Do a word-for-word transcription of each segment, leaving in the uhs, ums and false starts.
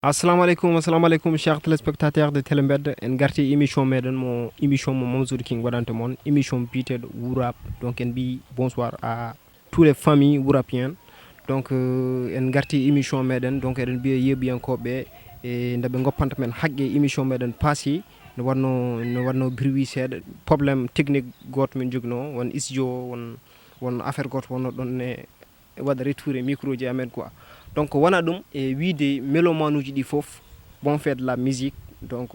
Assalamu aleykum, assalamu aleykum, chers téléspectateurs de Télé Mbed. En garti émission meɗen mo, émission mo Mansour King waɗante mon, émission biyeteeɗo Wrap. Donc en mbi bonsoir à tous les familles wrapiennes. Donc euh, en garti émission meɗen, donc eɗen mbiya yeeɓiyankooɓe e nde ɓe goppanta men haqqe émission meɗen passé, no waɗno, no waɗno bruit seeɗa, problème technique gooto min joginoo, won studio, won, won affaire gooto wonno ɗon ne waɗa retour e micro ji amen quoi. Donc wona ɗum, e wiide mélomanuji ɗi fof, bon fait de la musique. Donc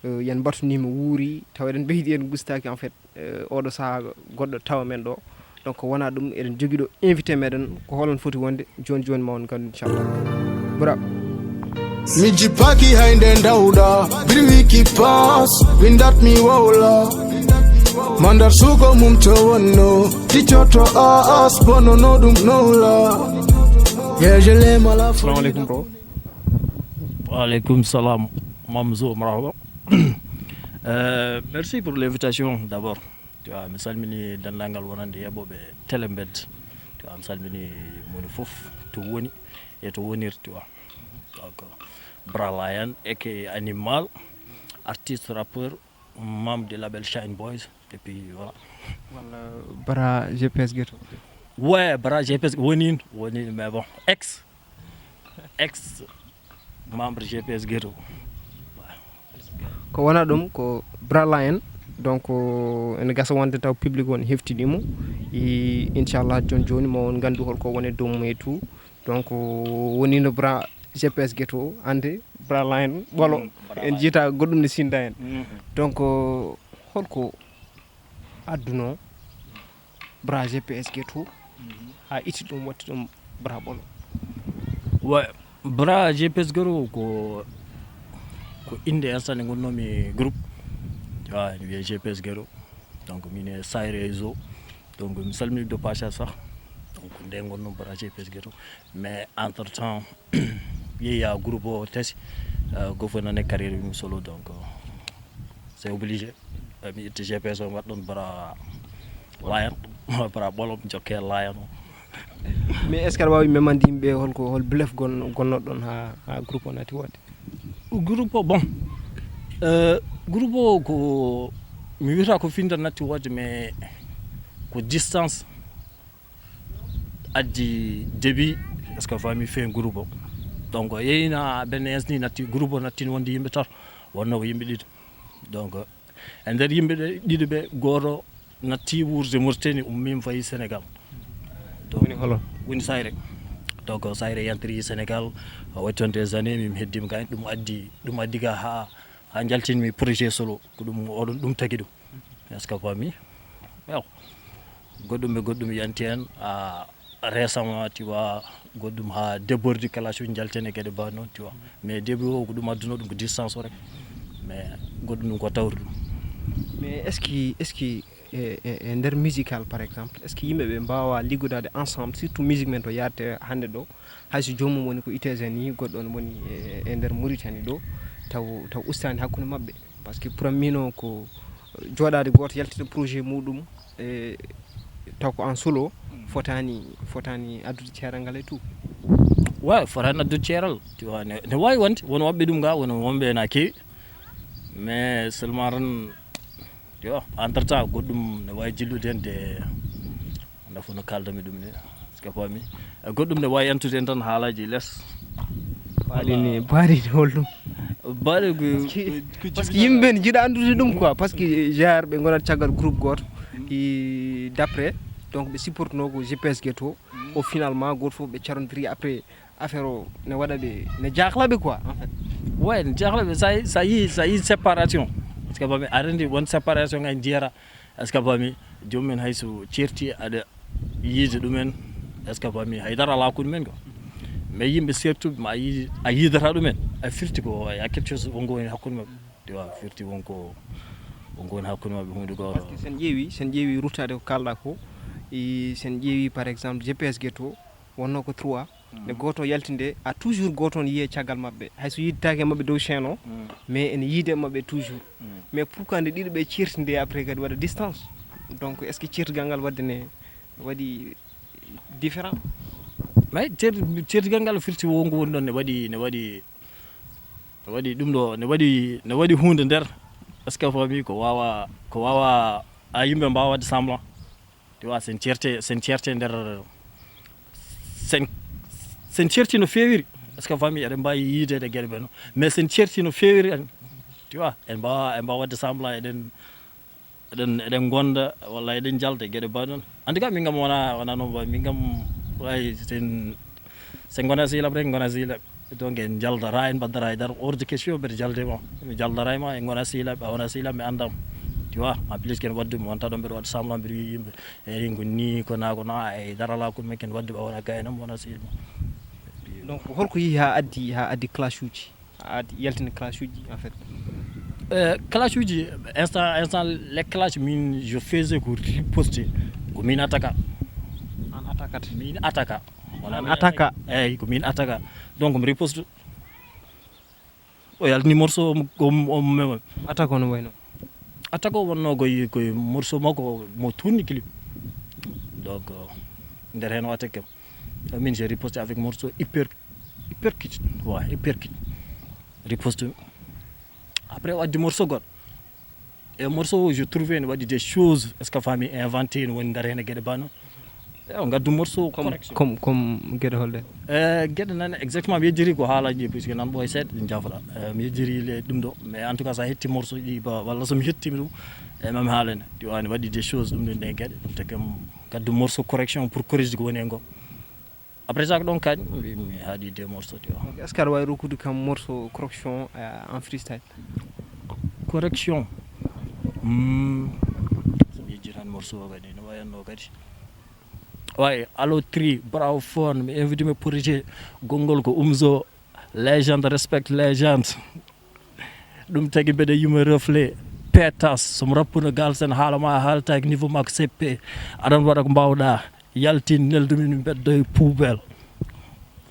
euh, yen mbattu ni mo wuuri, tawa eɗen ɓeydi en gustaaki en fait. Euh, oɗo saha goɗɗo tawa men ɗo. Donc wona ɗum, eɗen jogi ɗo invité meɗen, ko holon foti wonde, joni joni ma on gandu, inchallah. Bra. Mi jipaki hay nde ndawɗa, biri wiki pass, windat mi wowla. Mandar suko mum to wonno, ticoto as, bonono ɗum nowla. Yeah, je l'aime à la Assalamu aleykum, bro. Waaleykum salam, Mamzo, marhaba. Euh, merci pour l'invitation d'abord. Tu vois, mi salmini denndaangal wonande yeɓooɓe Télé Mbed. Tu vois, mi salmini moni fof to woni e to wonir, tu vois. Donc Bra Lion eke animal, artiste, rappeur, membre du label Shine Boys, et puis voilà. Walla Bra G P S Ghetto. Ouais, Bra G P S woni, woni, mais bon, ex ex membre G P S Ghetto. Ko wona ɗum ko Bra Lion. Donc ene gasa wonde taw public on heftinimo. I inchallah joni joni ma on gandu holko woni dow mum e tout. Donc woni no Bra G P S Ghetto, ande Bra Lion ɓolo. En jiita goɗɗum ne sinda en. Donc holko adduno Bra G P S Ghetto ha itti ɗum, watti ɗum Bra ɓolo? Ouais, Bra G P S Ghetto ko, ko inde instant nde gonnomi groupe. Ah, ene wiyee G P S Ghetto. Donc min e Sayre e Zo. Donc mi salmini de passage sah. Donc nde gonnomi Bra G P S Ghetto. Mais entre temps yeeya groupe o tesi. Gofo nane carrière mum solo, donc c'est obligé. Mi itti G P S o, mi waɗa ɗon Bra Lion. Bra ɓolo, mi jokke Lion o. Mais est ce que aɗa wawi memande yimɓe holko, hol blef gon gonnoɗon ha, ha groupe o nati wodde? Groupe o, bon, euh, groupe o ko mi wiyata ko finda natti wodde, mais ko distance addi début. Est ce que fami fin groupe o? Donc yeyna ben ensni natti groupe o, nattin wonde yimɓe tato, wonno ko yimɓe ɗiɗo. Donc e nder yimɓe ɗiɗo ɓe, gooto natti wuurde Mauritanie, ummima fayi Sénégal. Woni holo? Woni Sayre. Donc Sayre yantiri Sénégal, o watti on des années, min mi heddima ga. Ɗum addi, ɗum addi ga ha, ha jaltinmi projet solo. Ko ɗum oɗon ɗum tagi ɗum. Est ce que fami? Yaw. Goɗɗum e goɗɗum yanti hen. A récemment, tu vois, goɗɗum ha déborde clash uji jalten e geɗe ba noon, tu vois. Mais début o ko ɗum adduno ɗum ko distance o rek. Mais goɗɗum ɗum ko tawri ɗum. Mais est ce que, est ce que e, e, e nder musical par exemple, est ce que yimɓe ɓe mbawa liggodade ensemble, surtout musique men to yadte hande ɗo, hayso joomum woni ko États-Unis, goɗɗo on woni e, e nder Mauritanie ɗo, taw taw ustani hakkude mabɓe? Parce que pour mino ko joɗade goto yaltita projet muɗum e taw ko en solo, fotani, fotani addude ceeral ngal e tout. Wa fotani addude ceeral, tu vois, ne, ne wawi wonde, won woɓɓe ɗum ga, won wonɓe na kewi. Mais seulement tan, tu vois, entre temps goɗɗum ne wawi jillude hen de. Nafu no kaldami ɗum ni, est ce que fami? E goɗɗum ne wawi yantude hen tan haalaji less. Baɗi ni, baɗi ni holɗum? Baɗe ko, parce que yimɓe ne jiiɗa andude ɗum quoi, parce que genre ɓe gonat caggal groupe goto, i d'après, donc ɓe supportno ko G P S Ghetto. O finalement goto foof ɓe carodiri, après affaire o ne waɗa ɓe, ne jaklaɓe quoi en fait. Ouais, ne jaklaɓe, sa yi, sa yi, sa yi séparation, parce que fami arendi won séparation, ay jiyata. Est ce que fami? Jomumen hayso certi aɗa yiide ɗumen, est ce que fami, haydara ala hakkude men ko. Mais yimɓe sertuɓe ma a yi, a yiidata ɗumen, a firti ko ya quelque chose wonko woni hakkude maɓɓe. Tu vois, firti wonko, wonko woni hakkude maɓɓe, hunde goto. Parce que sen ƴeewi, sen ƴeewi ruttade ko kalɗa ko, i sen ƴeewi par exemple G P S Ghetto wonno ko trois, nde goto yaltinde, a toujours goto on yiye caggal maɓɓe, hayso yiidetake maɓɓe dow chaîne o, mais ene yiide maɓɓe toujours. Mais pourquoi nde ɗiɗo ɓe certinde après kadi waɗa distance? Donc est ce que certigal ngal wadde ne waɗi différent? Mais certigal ngal firti wonko woni ɗon ne waɗi, ne waɗi No waɗi ɗum ɗo, no waɗi, no waɗi huunde nder, est-ce que a faami, ko wawa, ko wawa, a, yimɓe mbawa waɗde semblant, tu vois, sen certe, sen certe nder, sen, sen certi no feewiri, est-ce que a faami, eɗen mbawi yiidede gueɗe ɓe no, mais sen certi no feewiri en, tu vois, en mbawa, en mbawa waɗde semblant, eɗen, eɗen, eɗen gonda walla eɗen jalda gueɗe mbaɗe noon. En tout cas, min kam wona, wona noon, min kam, way, sen, sen gona sehilaaɓe rek, gona sehilaaɓe. Donc en jaldata, en mbaddata haydara, hors de question mbeɗa jalde ma. Mi jaldata e ma, en gona sehilaaɓe, a wona sehilaaɓe, mi anndama. Tu vois, en plus ken waɗde mi wonta ɗo mbeɗa waɗa semblant, mbeɗa wiya yimɓe, eyyi ko ni, ko na, ko na, e dara ala, kono men ken waɗde ɓe wona gaynam, wona sehil ma. Donc holko yeehi ha addi, ha addi clash uji, ha addi yaltina clash uji en fait? Euh, clash uji, instant, instant les clash, min je faisais ko riposte, ko min attaque. An attaquat? Min attaque. An attaque? Eyyi, ko min attaque. Donc mi riposte. O yaltini morceau o, o, o mema. Attaque o no wayno? Attaque o wonno koye, koye morceau makko mo tourni clip. Donc euh, nder hen o attaque kam. Min j'ai riposté avec morceau hyper, hypercute. Ouais, hypercute. Riposte. Après o addi morceau goɗɗo. E morceau o, je trouvé ne waɗi des choses, est-ce que a faami, inventé, ne woni nder hene gueɗe bano. E o gaddu morceau Comme, correction. Comme, comme gueɗe holɗe? E gueɗe nan exactement mi yejjiri ko haalaji ɗi, puisque nan ɓooy seeɗa ɗi jafata. E mi yejjiri le ɗum ɗo, mais en tout cas sa hetti morceau ɗi ba, walla somi hettimi ɗum, e mami haalane, tu vois, ne waɗi des choses ɗum ɗon ɗe gueɗe, ɗum te kam gaddu morceau correction pour corriger ko woni e ngo. Après ça ko ɗon kañ mi, mi haɗi deux morceaux, tu vois. Est-ce que aɗa wawi rokkude kam morceau correction euh, en freestyle? Correction. Hmm. So mi yejjiri tan morceau o kadi no wayanno kadi. Way, allo tri, bravo phone, mi invité mi projet, gongol ko Umzo, legend, respect legend. Ɗum tagi mbeɗa yuma reflet, pétas, somo rappuno galsen, haala ma haaltaki niveau makko seppe, aɗan waɗa ko mbawɗa, yaltin neldumi mi beddo e poubelle.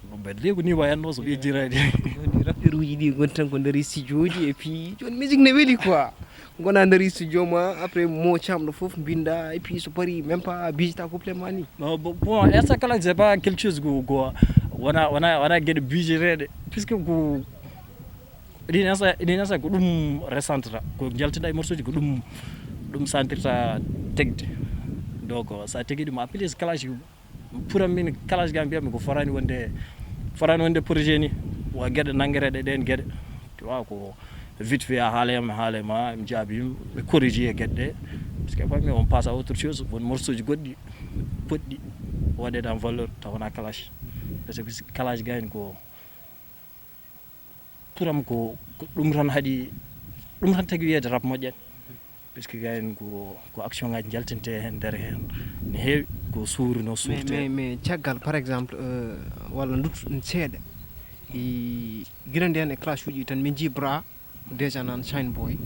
Ɗum ɓe lebu ni wayanno so ɓe jirani. Joni rappeur uji ɗi goni tan ko nder studio ji et puis joni musique ne weli quoi. Gona nder studio ma après mo camɗo foof mbinda et puis so pari même pas bijta couplet ma ni. Bon, bon, bon, instant kala c'est pas quelque chose ko, ko wona, wona, wona gueɗe bijeteɗe, puisque ko ɗin instant, ɗin instant ko ɗum resentata, ko jaltinɗa e morceau ji ko ɗum, ɗum sentirta tegde. Donc sa tegi ɗum en plus clash pour min clash ga mbiyatmi ko forani wonde, forani wonde projet ni, wa gueɗe nanggueteɗe ɗen gueɗe, tu vois, ko vite fait a haalay ma, haalay ma mi jaabima, mi corrige e gueɗe ɗe, parce que fami on passe à autre chose, won morceau ji goɗɗi poɗɗi waɗede en valeur taw wona clash, parce que clash ga en ko pour am ko, ko ɗum tan haɗi, ɗum tan tagi wiyede rap moƴƴani, puisque ga en ko, ko action ngaji jaltinte hen nder hen ne heewi, ko suuri no mais, suurte. Mais, mais caggal par exemple euh, walla duttu ɗum seeɗa, i gila nden e clash uji tan min jii bra déjà nan shine boy,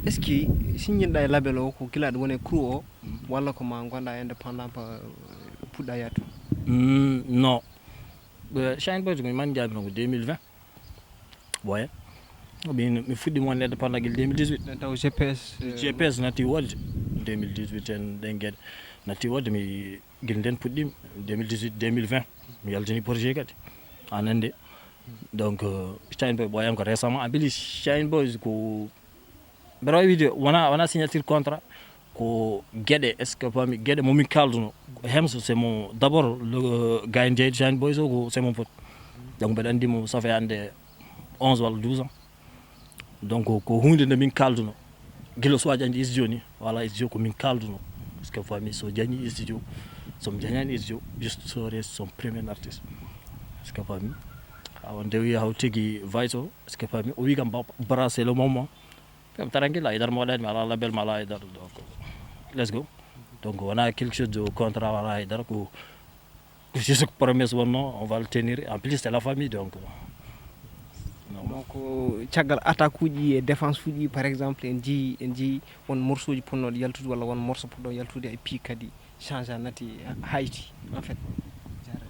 est ce que siññinɗa e label o ko gila aɗa woni e crew o walla ko ma gonda indépendant pa puɗɗa yattu? Mm, non. Euh, shine boy ko man jaabino ko deux mille vingt. Boye, min mi fuɗɗi mo wonde indépendant gila deux mille dix-huit. Nden taw gps euh, Gps natti wodde deux mille dix-huit en, ɗen gueɗe natti wodde, mi gila nden puɗɗimi deux mille dix-huit deux mille vingt, mi yaltini projet kadi, a nandi. Donc euh, shine boy ɓooyam ko récemment, en plus shine boys ko mbeɗa wawi wiide wona, wona signature contrat, ko gueɗe, est ce que fami, gueɗe momin kalduno. Hemso c'est mon d'abord le gars jeyɗo shine boys o ko c'est mon pote, donc mbeɗa andi mo ça fait hande onze walla douze ans. Donc ko hunde nde min kalduno gila so a jañi studio ni, wala studio ko min kalduno, parce que fami so jañi studio, somi jañani studio, je serai son premier artiste, parce que fami. Awa nde wi haw tigi vice o, parce que fami o wi kam brasser le moment. Kam tranquille, haydara mi waɗani mi ala label mi ala haydara, donc let's go. Donc wona quelque chose de contrat wala haydara, ko c'est ce que promesse wonno, on va le tenir, en plus c'est la famille, donc. Donc caggal attaque uji e défense uji par exemple en jii, en jii won morceau ji ponnoɗo yaltude walla won morceau poɗɗo yaltude et puis kadi change a nati hayti en fait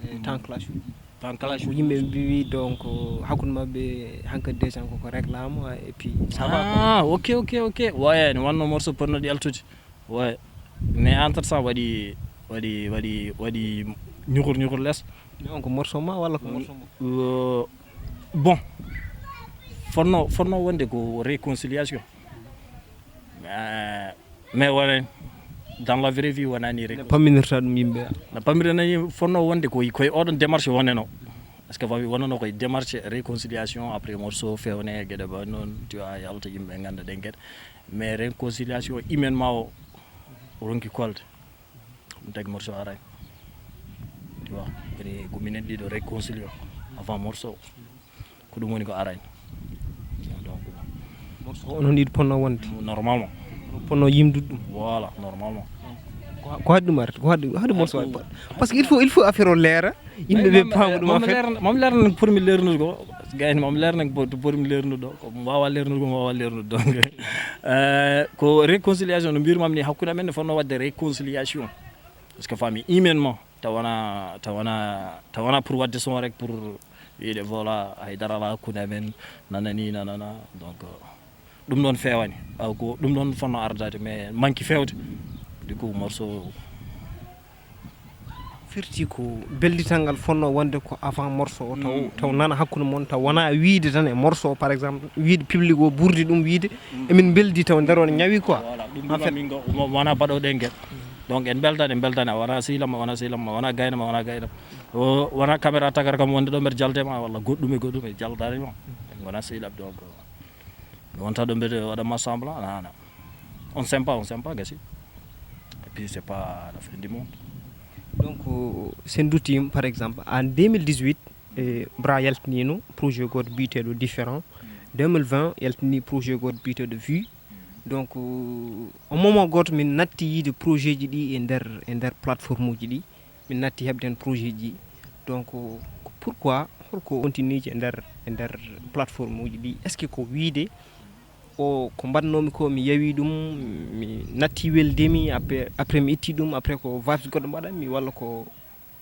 e temps clash uji. Tan Kala kala ko yimɓe mbiwi donc hakkude maɓɓe hankadi déjà koko réglama et puis ça va quoi. Ah, ok, ok, ok. Ouais, no wanno morceau ponnoɗo yaltude. Ouais. Mais entre temps waɗi, waɗi, waɗi, waɗi ñukur ñukur less. Mais on ko morceau ma walla ko morceau mo? Euh, bon, Fonno fonno wonde ko réconciliation. Euh, mais wona dans la vraie vie wonani no pamminirta ɗum yimɓe? No pamminirta yimɓe fonno wonde ko koye oɗon démarche woneno. Parce que fami wonano koye démarche réconciliation après morceau fewne gueɗe ba noon tu a yalta yimɓe ganda ɗen gueɗe. Mais réconciliation humainement o ronki kolde. Ɗum tagi morceau aray tu vois. Kadi ko minen ɗiɗo réconcilier avant morceau. Ko ɗum woni ko arani. Donc morceau onon ɗiɗo ponno wonde? Normalement. Ponno yimdude ɗum? Voilà, normalement. Ko haɗi ɗum arde? Ko haɗi haɗi morceau waɗi? Parce que il faut il faut affaire o leera. Yimɓe ɓe paama ɗum en fait. Mami leerna ko pormi leernude ko gayni mami leerna ko pormi leernude ɗo ko wawa leernude ko wawa leernude donc euh, ko réconciliation no mbirmami ni hakkude amen ne fonno wadde réconciliation. Parce que fami humainement taw wona taw wona taw wona pour wadde son rek pour wiide voilà haydara ala hakkude amen nanani nanana donc. Ɗum ɗon feewani aw ko ɗum ɗon fonno ardade mais manki feewde. Du coup morceau. Firti ko beldital ngal fonno wonde ko avant morceau o taw taw nana hakkude mon taw wona wiide tan e morceau o par exemple wiide public o ɓurdi ɗum wiide emin beldi taw nder on ñawi quoi? Voilà ɗum ɗum min wona baɗoɗen guel. Donc en beltani en beltani a wona sehilama wona sehilama wona gaynama wona gaynama. O wona caméra tagata kam wonde ɗo mbeɗa jalte ma walla goɗɗum e goɗɗum e jaltani ma. En gona sehilab donc. Mi wonta ɗo mbeɗa waɗa ma semblant nana. On s'aime pas on s'aime pas gasi. Et puis c'est pas la fin du monde. Donc sen duttima par exemple en deux mille dix-huit e bra yaltinino projet goto biyeteɗo différent. Deux mille vingt yaltini projet goto biyeteɗo vue. Donc au moment goto min natti yiide projet ji ɗi e nder e nder plateforme uji ɗi. Min natti heɓde heen projet ji. Donc pourquoi holko ontiniji e nder e nder plateforme uji ɗi est ce que ko wiide o ko mbaɗnomi ko mi yawi ɗum mi natti weldemi après après mi itti ɗum après ko vibes goɗɗo mbaɗanmi walla ko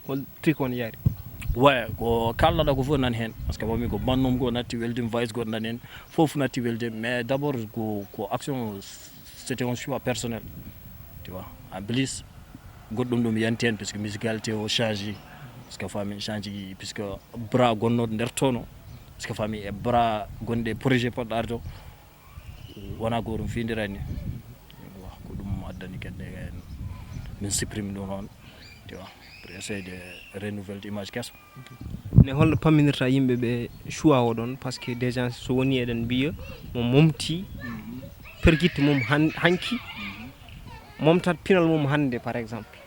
hol trick on yaari? Ouais ko kalɗaɗa ko fof nan heen parce que mami ko mbaɗnum ko natti weldemi vibes goɗɗo nan heen. Fof natti weldemi mais d' abord ko ko action c'était un choix personnel. Tu vois en plus goɗɗum ɗum yanti heen puisque musicalité o change. Parce que fami change puisque bra gonnoɗo nder tono parce que fami e bra gonɗe projet poɗɗo arde o wona ko ɗum findirani. Ko ɗum addani kadi en min supprime ɗum noon. Tu vois pour essayer de renouveler image keso. Ne holno pamminirta yimɓe ɓe choix o ɗon parce que déjà so woni eɗen mbiya mo momti pergitte mum han- hanki momtat pinal mum hannde par exemple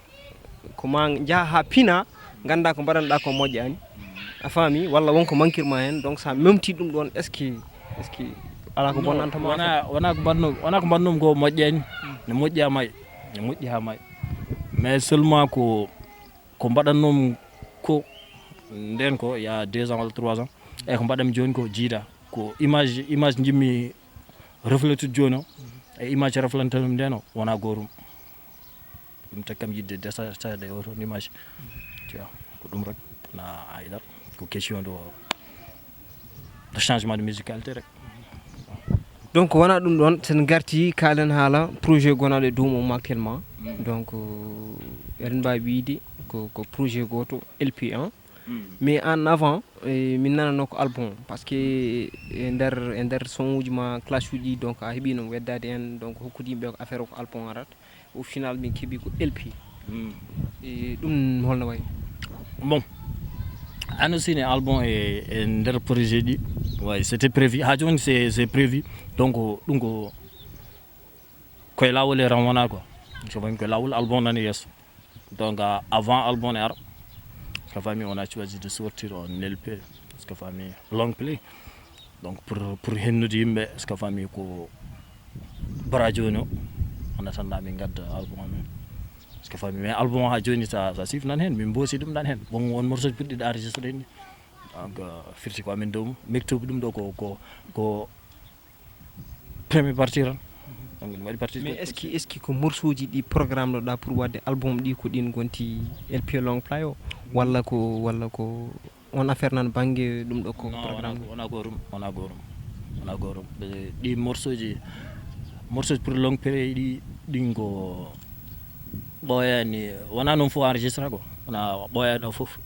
ko ma njaha ha pina ganda ko mbaɗanɗa ko moƴƴani a faami walla wonko mankirma hen donc sa memti ɗum ɗon est ce que est ce que ala ko bonnantama wona wona ko mbaɗnum wona ko mbaɗnum ko moƴƴani ne moƴƴi ha may ne moƴƴi ha may mais seulement ko ko mbaɗatnoomi ko ndeen ko ya deux ans walla trois ans eyi ko mbaɗatmi jooni ko jiida ko image image njimmi refletude jooni o e image refletanmi ndeen o wonaa gootum. Ɗum tagi kam yiɗde desataade e oto image. Tu vois ko ɗum rek na haydara ko question de de changement de musicalité rek. Donc wona ɗum ɗon sen garti kalen haala projet gonaɗo e dow mum actuellement. Donc eɗen mbawi wiyde ko ko projet goto lp un mais en avant min nanano ko album parce que e nder e nder son uji ma clash uji donc a heeɓino weddade hen donc hokkude yimɓe affaire o ko album arat. Au final min keeɓi ko lp. E ɗum holno wayi? Bon, annoncine album e e nder projet ɗi. Way c'était prévu ha joni c'est c'est prévu. Donc ɗum ko koye lawol e ran wona quoi. Somi koye lawol album nani yesso. Donc avant album ne ara sa famille on a choisi de sortir on lp. Parce que famille long play. Donc pour pour hennude yimɓe est ce que famille ko bara joni o en attendant min gadda album amen. Est ce que famille mais album o ha joni sa sa sif nan hen min mbosi ɗum nan hen bon won morceau puɗɗiɗo enregistré ni. Donc firti ko amin dow mum mektuɓe ɗum ɗo ko ko ko premier partie tan. Donc ɗum waɗi partie mais est ce que est ce que ko morceau ji ɗi programme ɗo ɗa pour wadde album ɗi ko ɗin gonti lp long play o walla ko walla ko on affaire nan banggue ɗum ɗo ko programme wona gorum wona gorum wona gorum. Ɗi morceau ji morceau pour long période ɗi ɗin ko ɓooyani wona noon fof enregistré ko wona ɓooyani o fof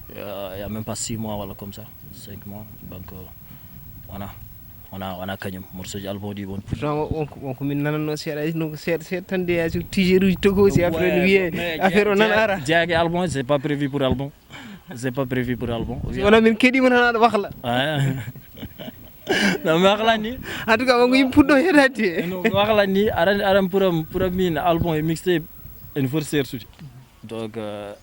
ya même pas six mois walla comme ça cinq mois donc wona. Wona wona kañum, morceau ji album ɗi won. Pourtant wonko wonko min nananno seeɗa no seeɗa seeɗa tan de, yaasi tijeruji togosi après no wiye affaire o nan ara. Jeyaaki album, c'est pas prévu pour album. C'est pas prévu pour album. Wona min keɗima tan aɗa wakla. No mi waklani. En tout cas wonko yimɓe puɗɗo heɗade. No mi waklani, aran aran pour am pour am min album e mixtape, en foti sertude. Donc euh,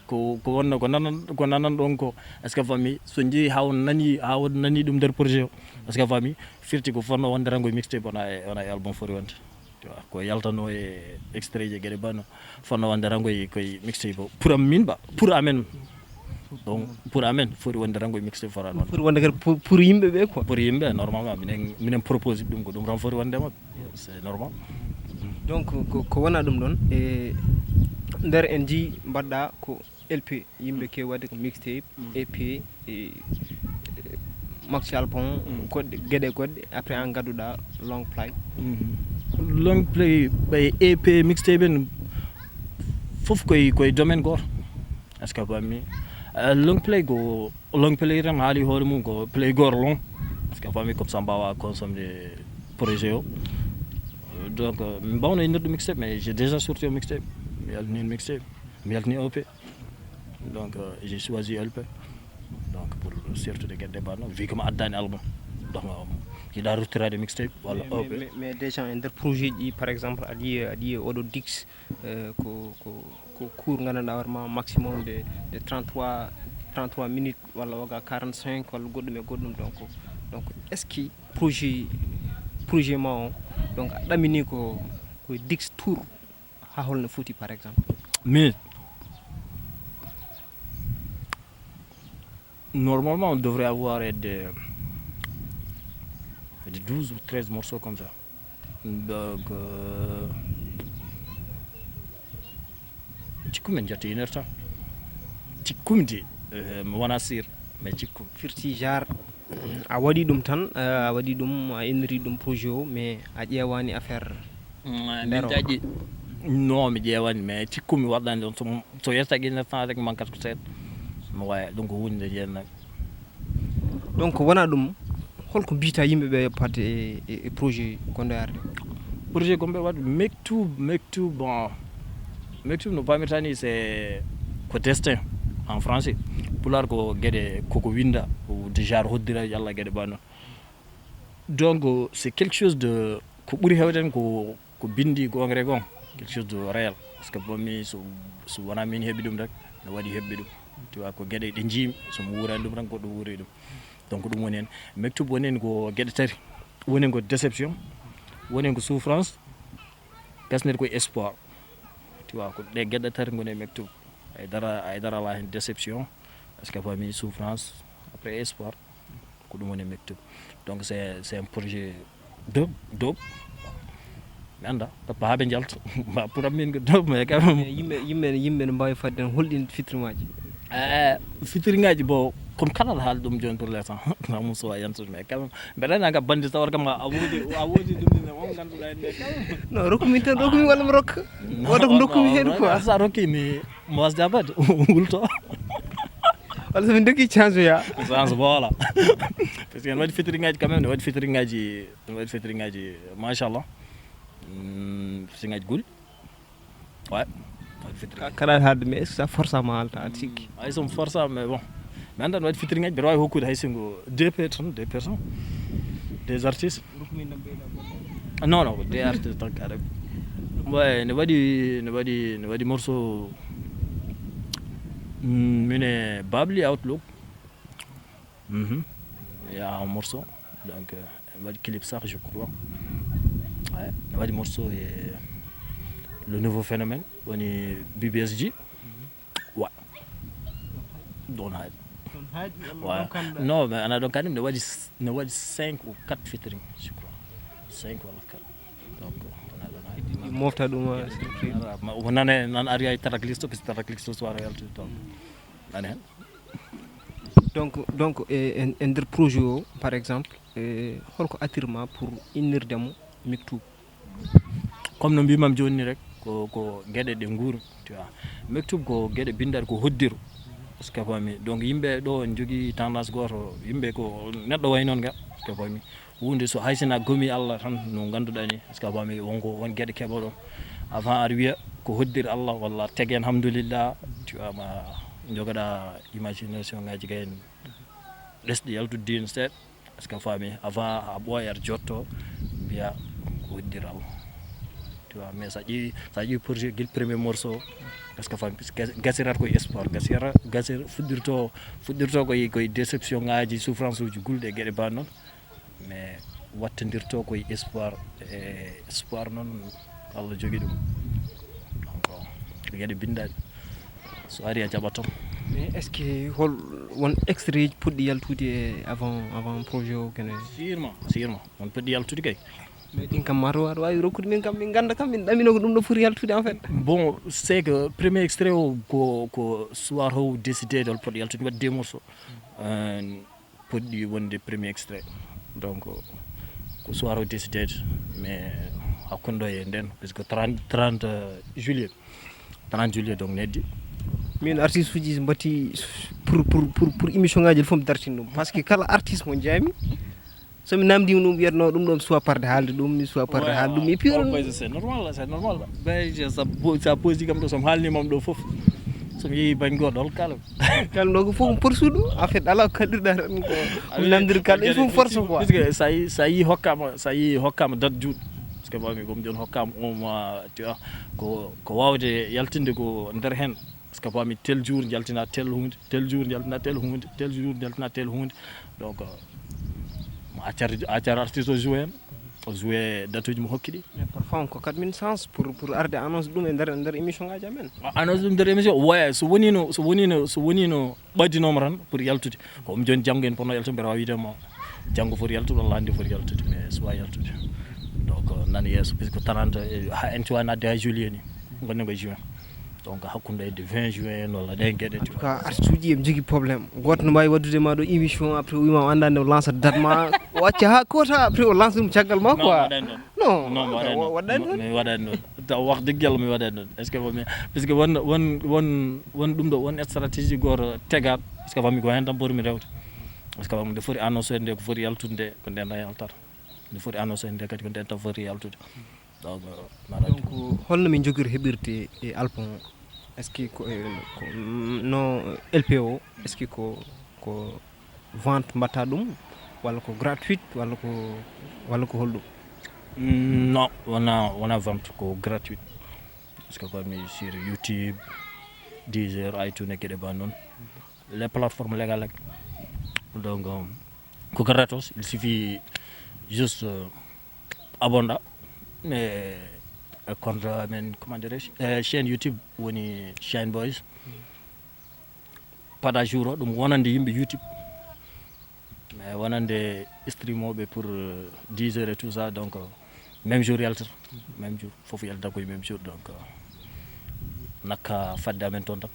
ko ko wonno ko nanan ko nanan ɗon ko, est ce que famille so jeeyi ha on nani ha on nani ɗum nder projet o, est ce que famille firti ko fonno wonde rango e mixtape wona e wona e album foti wonde. Tu vois, ko yaltano e extrait je gueɗe banno fonno wonde rango e koye mixtape o pour am min ba pour amen. Donc pour amen foti wonde rango e mixtape fota noon. Foti wonde kadi pour yimɓe ɓe quoi. Pour yimɓe normalement minen minen propose ɗum ko ɗum tan foti wondema. C'est normal. Donc ko ko wona ɗum ɗon e nder en jii mbaɗɗa ko lp, yimɓe kewi wadde ko mixtape, ep, e maxi album, goɗɗe geɗe goɗɗe, après an gadduɗa long play. Long play ɓay ep, mixtape en fof koye koye domaine goto. Est ce que fammi long play ko long play tan haali hoore mum ko play goto long. Est ce que fammi comme ça mbawa consomde projet o. Donc mi mbawno innirde mixtape mais j'ai déjà sorti o mixtape. Mi yaltini mixtape, mi yaltini op. Donc j'ai choisi lp. Donc pour surtout de gueɗe banno vu que mi addani album, donc yiɗa ruttirade mixtape walla op. Mais déjà e nder projet ji par exemple aɗa yiya aɗa yiya oɗo dix, ko ko ko cours gandanɗa hoorema maximum de de trente-trois, trente-trois minutes walla oga quarante-cinq walla goɗɗum e goɗɗum. Donc donc est ce que projet projet ma o donc a ɗamini ko ko dix tour ha holno foti par exemple? Minute. Normalement on devrait avoir des, des douze ou treize morceaux comme ça. Donc euh, cikkumi en jatti une heure temps. Cikkumi de euh, mi wona sûr mais cikkumi. Firti genre a waɗi ɗum tan a waɗi ɗum a inniri ɗum projet o mais a ƴeewani affaire. Min jaƴi. Non mi ƴeewani mais cikkumi waɗɗani ɗon so so yettaki neuf cent rek mankat ko seeɗa. Mi waya ɗum ko hunde jeennaɓe. Donc wona ɗum holko mbiyta yimɓe ɓe yoppade e e- e projet gonɗo e arde? Projet gonɓe waɗ mektub mektub bon mektub no pamirtani c'est ko destin en français. Pular ko gueɗe koko winda déjà hoddira yalla gueɗe ba noon. Donc c'est quelque chose de ko ɓuri hewden ko ko bindi gongre gon quelque chose de réel. Parce que bomi so so wona min heɓi ɗum rek no waɗi heɓɓi ɗum. Tu vois ko gueɗe ɗe jiimi somi wurani ɗum tan goɗɗo wuuri ɗum. Donc ɗum woni hen mektub woni hen ko gueɗe tati. Woni hen ko déception, woni hen ko souffrance, gasnir ko espoir. Tu vois ko ɗe gueɗe tati goni e mektub. Ay dara ay dara ala hen déception, parce que famille souffrance, après espoir. Ko ɗum woni mektub. Donc c'est c'est un projet dope dope. Mi anda tappa ha ɓe jalta. Ba pour am min ko dope mais quand même. Yimɓe yimɓe yimɓe no mbawi fadde hen holɗin fitrimaji? Eh, fitrigaji bo comme kala aɗa haali ɗum joni pour l'instant. Namu so a yantude mais quand même mbeɗa andi anga bandi tawata kam a wodi a wodi ɗum ne on ganduɗa en mais quand même. Non rokkumi tan rokkumi walla mi rokka. Wota ko dokkumi hen quoi. Sa rokkimi mo wasde abad wulto. Walla somin dokki chance ya. Chance voilà. Parce que ne waɗi featuring ngaji quand même ne waɗi featuring ngaji ne waɗi featuring ngaji machallah. Featuring ngaji guli. Ouais. Kala haalde mais est ce que sa forçama haalta aɗa sikki? Ay somi forçama mais bon. Mi anda ne waɗi featuring ngaji mbeɗa wawi hokkude hay singo deux personnes deux personnes. Des artistes. Non non ko deux artistes tan kare. Ouais ne waɗi ne waɗi ne waɗi morceau. Mine babli outlook. Mhm. Il y a un morceau donc euh, elle va clip ça je crois. Ouais, elle va dire morceau et le nouveau phénomène on est B B S G. Ouais. Don't hide. Ouais. Non mais ana donc quand même ne waɗi ne waɗi cinq ou quatre featuring je crois. Cinq wala quatre. Donc on a donné. Mofta ɗum. Wonane nan ari ay tarak listo parce que tarak listo soir réalité donc. Nani hen. Donc donc e e nder projet o par exemple e holko attire ma pour innirde mo Mektoub? Comme no mbimam joni ni rek ko ko gueɗe ɗe guuri tu vois. Mektoub ko gueɗe bindaɗe ko hoddiro. Est ce que a faami? Donc yimɓe ɗo en jogui tendance goto yimɓe ko neɗɗo way noon ga est ce que a faami? Huunde so hay sina gomi Allah tan no ngannduɗaa ni, est-ce que a faami, wonko, won geɗe keɓoɗon. Avant aɗa wiya ko hoddir Allah walla teg en hamdulillah, tu ama jogaɗa imagination ngaji kay en ɗesɗi yaltude diin seeɗa, est-ce que a faami, avant a ɓooya aɗa jotto mbiya ko hoddir Allah. Tu vois, mais sa ƴeewi, sa ƴeewi projet gil premier morceau, est-ce que a faami, parce que gasirat koye espoir, gasira, gasir, fuɗɗirto, fuɗɗirto koye, koye déception ngaji, souffrance uji gulɗi e geɗe ba noon. Mais wattandirto koye espoir, e espoir noon Allah jogi ɗum. Donc geɗe binndaaɗi, so ari a jaɓato. Mais est-ce que hol won extrait ji poɗɗi yaltude e avant, avant projet o kene? Sûrement, sûrement, won poɗɗi yaltude kay. Mais ɗin kam mataw aɗa waawi rokkude min kam, min ngannda kam, min ɗamino ko ɗum ɗo foti yaltude en fait. Bon, c'est que premier extrait o ko, ko soir o décidé hol poɗɗi yaltude, waɗi deux morceaux. Euh, poɗɗi wonde premier extrait. Donc ko soir o décidé, mais hakkunde ɗo e nden, parce que trente, trente juillet, trente juillet donc neddi. Min artiste uji mbatti pour, pour, pour, pour émission ngaji fof mi dartin ɗum, parce que kala artiste mo jaami, so mi namdima ɗum wiyatno ɗum ɗo mi suwa parde haalde ɗum, mi suwa parde haalde ɗum, et puis on- C'est normal, c'est normal. Ben je sa, sa posi kam ɗo, somi haalnimam ɗo fof, somi yeehi bañ goɗɗo hol kala. Kala ɗo ko fof ko porsuɗo, en fait ala ko kaɗirɗa tan ko namdir kala il faut force quoi. Parce que sa yi, sa yi hokkama, sa yi hokkama date juuɗo, parce que mami comme joni hokkama un mois, tu vois, ko, ko wawde yaltinde ko nder hen, parce que mami tel jour jaltina tel hunde, tel jour jaltina tel hunde, tel jour jaltina tel hunde. Donc mo accar, accar artiste o joue hen, o joue date uji mo hokki ɗi. Mais parfois on kokkat min chance pour, pour arde annonce ɗum e nder, nder émission ngaji amen. Annonce ɗum nder émission, waya so wonino, so wonino, so wonino ɓaddinoma tan pour yaltude, ko ɗum joni janngo en ponno yaltude, mbeɗa wawi wiide ma janngo foti yaltude walla hannde foti yaltude, mais suwa yaltude. Donc nan yeeso puisque trente, ha en cuwa nadde ha juillet ni, gonnen ko juin. Donc hakkunde de vingt juin walla ɗen geɗe. En tout cas artiste uji eɓe jogui problème, goto no mbawi waddude ma ɗo émission après o wima o anda nde o lança date ma, o acca ha kota après o lança ɗum caggal ma quoi. Non, non, mi waɗani noon. Taw wax dëgg yàlla mi waɗani noon, est ce que mi, parce que won, won, won, won ɗum ɗo won stratégie goto tegaɗo, est ce que fami ko hen tan ɓurmi rewde, est ce que fami nde foti annoncé nde ko foti yaltude nde ko nden tan yaltata, nde foti annoncé nde kadi ko nden tan foti yaltude. Donc, donc holno min jogori heɓirde e alpon? Est ce que ko, ko no lpo, est ce que ko, ko vente mbatta ɗum walla ko gratuite walla ko, walla ko holɗum? Non, wona, wona vente, ko gratuite, parce que fami sur YouTube, Deezer, iTunes e geɗe ba noon, les plateformes légales. Donc ko gratos, il suffit juste abonda e, e compte amen, comment dirais, e chaîne YouTube woni Shine Boys. Pada jour o ɗum wonande yimɓe YouTube, mais wonande streamoɓe pour dix heures et tout ça, donc même jour yaltata, même jour fof yalta koye même jour. Donc nakka fadde amen toon tan,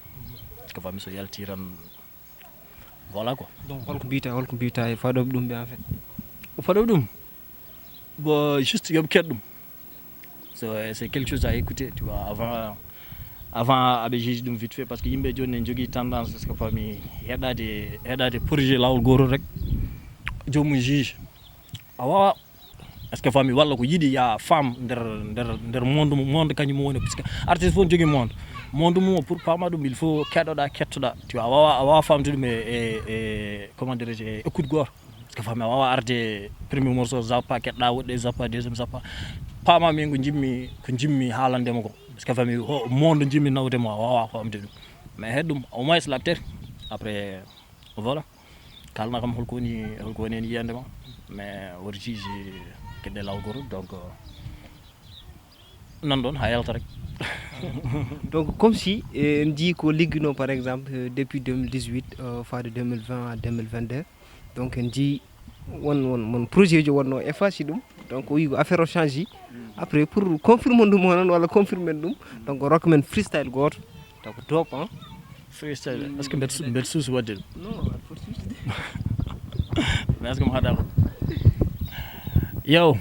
ko fami so yalti tan. Voilà quoi. Donc holko mbiyta, holko mbiyta e faɗoɓe ɗum ɓe en fait? Faɗoɓe ɗum, bon juste yoɓe keɗ ɗum. So c'est quelque chose à écouter, tu vois, avant, avant aɓe juge ɗum vite fait, parce que yimɓe joni ne jogui tendance, est ce que fami, heɗade, heɗade projet lawol gotol rek, jomum juge. A wawa, est ce que fami, walla ko yiɗi ya femme nder, nder, nder monde, monde kañum woni, parce que artiste fof ne jogui monde. Monde mum o pour pama ɗum il faut keɗoɗa, kettoɗa, tu vois, a wawa, a wawa famde ɗum e, e, e comment dirais, e écoute goto. Est ce que fami, a wawa arde premier morceau zappa, keɗɗa woɗɗe zappa, deuxième zappa, pama min ko jimmi, ko jimmi haalandema ko, est ce que fami, monde jimmi nawdema, a wawa famde ɗum, mais heɗ ɗum au moins la tête. Après voilà, kalna kam holko woni, holko woni hen yiyande ma, mais woto juge keɗɗe lawol gotol. Donc nan ɗon ha yalta rek. Donc comme si en jii ko ligguino par exemple depuis deux mille dix-huit faade deux mille vingt à deux mille vingt-deux, donc en jii won, won, won projet ji wonno effaci ɗum, donc o wi ko affaire o change. Après pour confirme ɗum o noon walla confirme ɗum, donc rokka men freestyle goto taw ko top. Freestyle, est ce que mbeɗa su-, mbeɗa suusi waɗde ɗum? Non, aɗa foti suusde. Mais est ce que mi haɗa ko? Yo,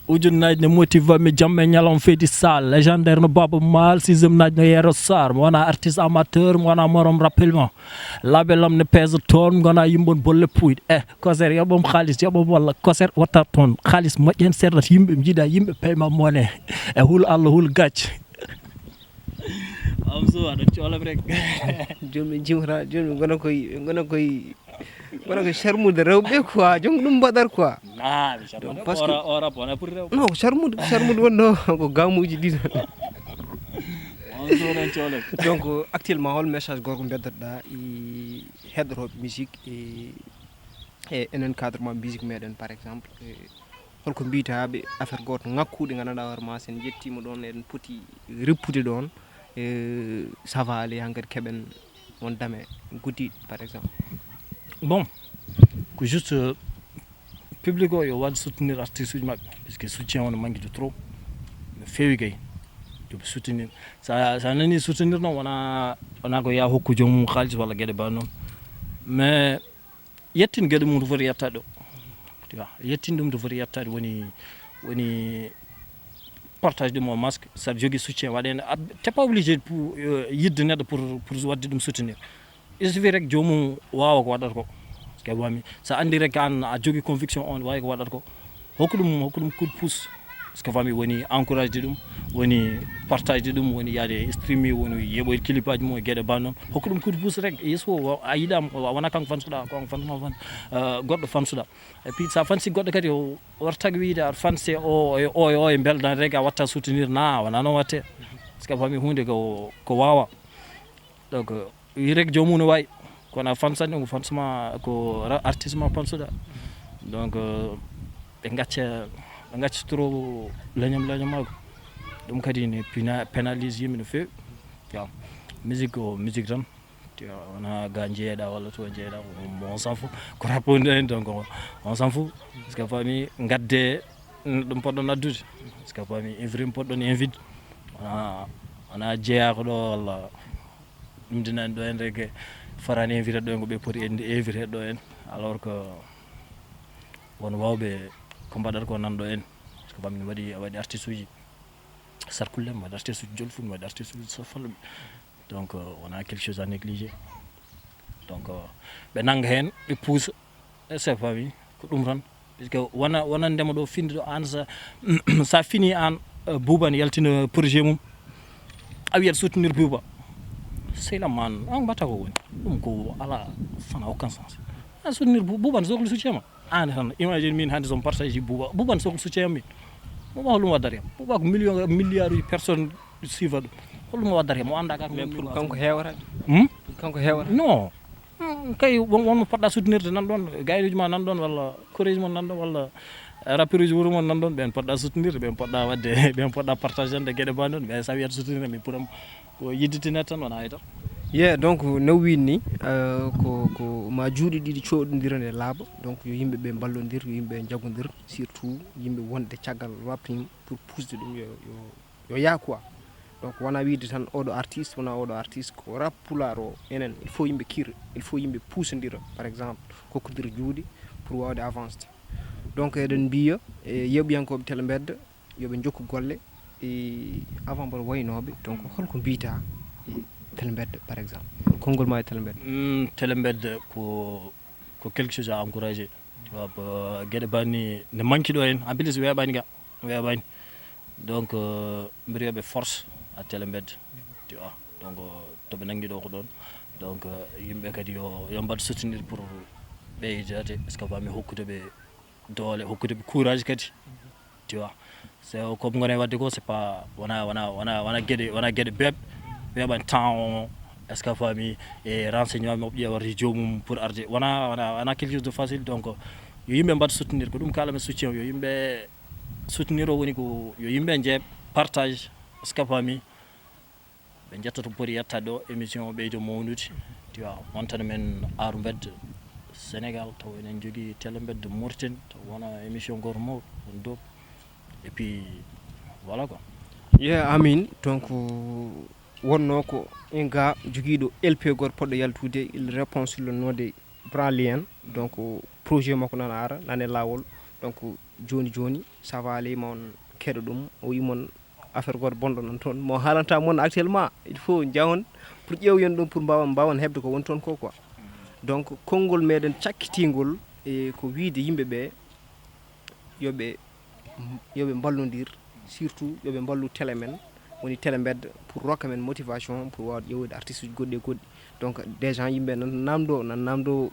Ujunnaji ne motiva mi jamme ñalawma fedi sal légendaire no Baba Mal, sixième naji no Yero Sar. Mi wona artiste amateur, mi wona morom rappelement. Label am ne pèse toon, mi wona yimɓe on bolle puyɗe. Eh, koser yoɓom xaalis, yoɓom walla koser watta toon. Xaalis moƴƴen serdat yimɓe, mi jiiɗa yimɓe payma mone. E hul Allah, hul gacce. Am so aɗa colom rek. Jooni min jimata, jooni min ngona koye, min ngona koye, ngona koye sarmude rewɓe quoi, jooni ko ɗum mbaɗat quoi. Ah, mi sarmude. Parce que ora, ora bona pour rewɓe. Non, ko sarmude, ko sarmude wonno ko gamuuji ɗi tan. On so oɗon colom. Donc, actuellement, hol message gorko mbeddotoɗaa e heɗotooɓe musique e, e enen cadre ma musique meɗen, par exemple, e holko mbiytaa ɓe affaire gooto ŋakkuuɗe, nganndanɗaa hoore ma, sen njettiima ɗoon, eɗen poti reppude ɗoon, e ça va aller, hankadi keɓen won dame guddiiɗe, par exemple? Bon, ko juste, euh, public o yo waɗ soutenir artiste uji maɓɓe, parce que soutien o no manque de trop, no feewi kay. Yo ɓe soutenir. Sa, sa nani soutenir noon, wona, wona ko ya hokku joomum xaalis walla geɗe ba noon. Mais yettin geɗe mum to foti yettaade ɗo. Tu vois, yettin ɗum to foti yettaade, woni, woni partage ɗum o masque, saɗa jogii soutien waɗa heen. A, t'es pas obligé pour, euh, yidde neɗɗo pour, pour waɗde ɗum soutenir. Il suffit rek joomum waawa ko waɗata ko. Est-ce que a faami? So anndi rek aan a jogii conviction on waawi ko waɗata ko. Hokku ɗum, hokku ɗum coup de pouce. Est-ce que a faami? Woni encourage de ɗum, woni partage de ɗum, woni yaade stream, woni yeɓoyde clip aji mum e geɗe ba noon. Hokku ɗum coup de pouce rek. Yeeso o a yiɗaama, o wona kanko fan suɗa, ko kanko fan ma fan, euh, goɗɗo fan suɗa. Et puis sa fan si goɗɗo kadi o warta ko wiyde aɗa fanse o, e o, e o, e mbeldan rek a watta soutenir na, wona noon watte. Est-ce que a faami? Huunde ko, ko waawa. Donc, euh, wi rek joomum no wayi. Kono a fansani ɗum ko fans ma, ko ra-, artiste ma fansuɗa. Donc, euh, ɓe gacca, ɓe gacca trop leñam, leñam maako. Ɗum kadi ne pina-, pénalise yimɓe no feewi. Ya, musique ko musique tan. Tu vois, wona ga jeeɗa walla to jeeɗa, on, on s'en fout. Ko rapport en, donc on, on s'en fout. Est-ce que a faami? Gadde ɗum poɗɗon addude. Est-ce que a faami? Invite ɗum poɗɗon invite. Wona, wona jeeya ko ɗo walla ɗum dinani ɗo en rek. Farani invite ɗo en ko ɓe poti en invite ɗo en. Alors que won wawɓe ko mbaɗata ko nan ɗo en. Est-ce que a faami? Waɗi, a waɗi artiste uji. Sarkulle, mi waɗi artiste uji Jolfun, mi waɗi artiste uji Sofalɓe. Donc, euh, wona quelque chose à négliger. Donc, euh, ɓe nannga heen, ɓe puusa, est-ce que a faami? Ko ɗum tan. Parce que wona, wona ndema ɗo, finde ɗo, aan sa, sa fini aan, euh, Bouba ne yaltina projet mum. A wiyat soutenir Bouba. Seyla man, an mbatta ko woni. Ɗum ko ala, ça n'a aucun sens. A soutenir Bou-, Bouba ne sohli soutien ma. Aan tan, imagine min hannde so mi partage Bouba. Bouba ne sohli soutien min. Bouba holɗum waddata yam? Bouba ko million, milliard uji personne suivre ɗum. Holɗum o waddata yam? O annda ka ko. Mais pour kanko heewata? Hmm? Pour kanko heewata? Non. Hmm, kay won, won mo poɗɗa soutenirde nan ɗon, gaynuji ma nan ɗon, walla koreji mon nan ɗon, walla rappeuruji wuro mon nan ɗon, ɓen poɗɗa soutenirde, ɓen poɗɗa waɗde, ɓen poɗɗa partagande geɗe ba non, mais sa wiyat soutenir mi pour am ko yidditinat tan wona hayta. Ye, donc no wiin ni, euh, ko, ko ma juuɗe ɗiɗi coɗodira nde laaɓa, donc yo yimɓe ɓe mballondir, yo yimɓe ɓe njagondir, surtout yimɓe wonde caggal rap team pour pusde ɗum yo, yo, yo yaa quoi. Donc wona wiide tan oɗo artiste, wona oɗo artiste, ko rap pulaar o enen, il faut yimɓe kira, il faut yimɓe puusodira, par exemple, kokkodira juuɗe pour wawde avancede. Donc eɗen mbiya e yeɓiyankooɓe Tele Mbedda, yo ɓe njokku golle, e avant mboɗo waynooɓe, donc holko mbiyta e Tele Mbedda, par exemple? Hol konngol ma e Tele Mbedda? Mm, Tele Mbedda ko, ko quelque chose à encourager. Tu vois, ba, geɗe banni ne manque ɗo en, en plus weeɓani ga, weeɓani. Donc, euh, mbiɗo yoɓe force à Tele Mbedda. Tu vois, donc, euh, to ɓe nangi ɗo ko ɗon. Donc, euh, yimɓe kadi yo, yo mbaɗ soutenir pour ɓeydade, est-ce que a faami, hokkude ɓe doole, hokkude ɓe courage kadi. Tu vois, c'est ko ɓe ngoni waɗde ko, c'est pas, wona, wona, wona, wona geɗe, wona geɗe beeɓ, weeɓan temps o, est-ce que a faami, e renseignement mo ƴeewata e joomum pour arde, wona, wona, wona quelque chose de facile. Donc yo yimɓe mbaɗ soutenir, ko ɗum kala men soutien, yo yimɓe soutenir o woni ko yo yimɓe njeeɓ partage, est-ce que a faami? Ɓe njetta to poti yettaade ɗo, émission o ɓeydo mawnude. Tu vois, wontan men Aaru Mbedda Sénégal, taw enen njogii Tele Mbedda Mauritanie, taw wona émission gooto mawɗo, won dow. Et puis, voilà quoi. Ye, amin. Donc, wonno ko un gars jogiiɗo L P gooto poɗɗo yaltude, il répond sur le nom de Branley en. Donc, projet makko nana ara, nane laawol. Donc, Jooni jooni, ça va, alay ma on keɗo ɗum, o wi mon affaire goto bonɗo nan toon mo haalanta mon actuellement. Il faut jahon pour ƴeewoyon ɗum pour mbawan mbawan heɓde ko woni toon ko quoi. Donc konngol meɗen cakkitingol e ko wiide yimɓe ɓe yoɓe yoɓe mballodir, surtout yoɓe mballu télé men, woni télé mbedda, pour rokka men motivation pour wawde ƴeewde artiste uji goɗɗi e goɗɗi. Donc des gens yimɓe nan namdo nan namdo,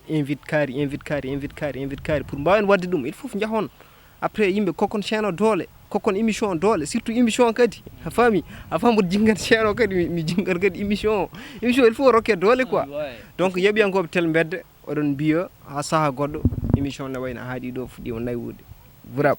invite kaari, invite kaari, invite kaari, invite kaari pour mbawen wadde ɗum, il faut jahon. Après yimɓe kokkon chaîne o doole, kokkon émission o doole, surtout émission o kadi, a faami? A faami mboɗo jinggan chaîne o kadi, mi jinggan kadi émission o. Émission il faut rokke doole quoi. Donc yeɓiyankoɓe tel mbedda, oɗon mbiya ha saaha goɗɗo émission ne wayno haaɗi ɗo fuɗɗima naywude. Bravo.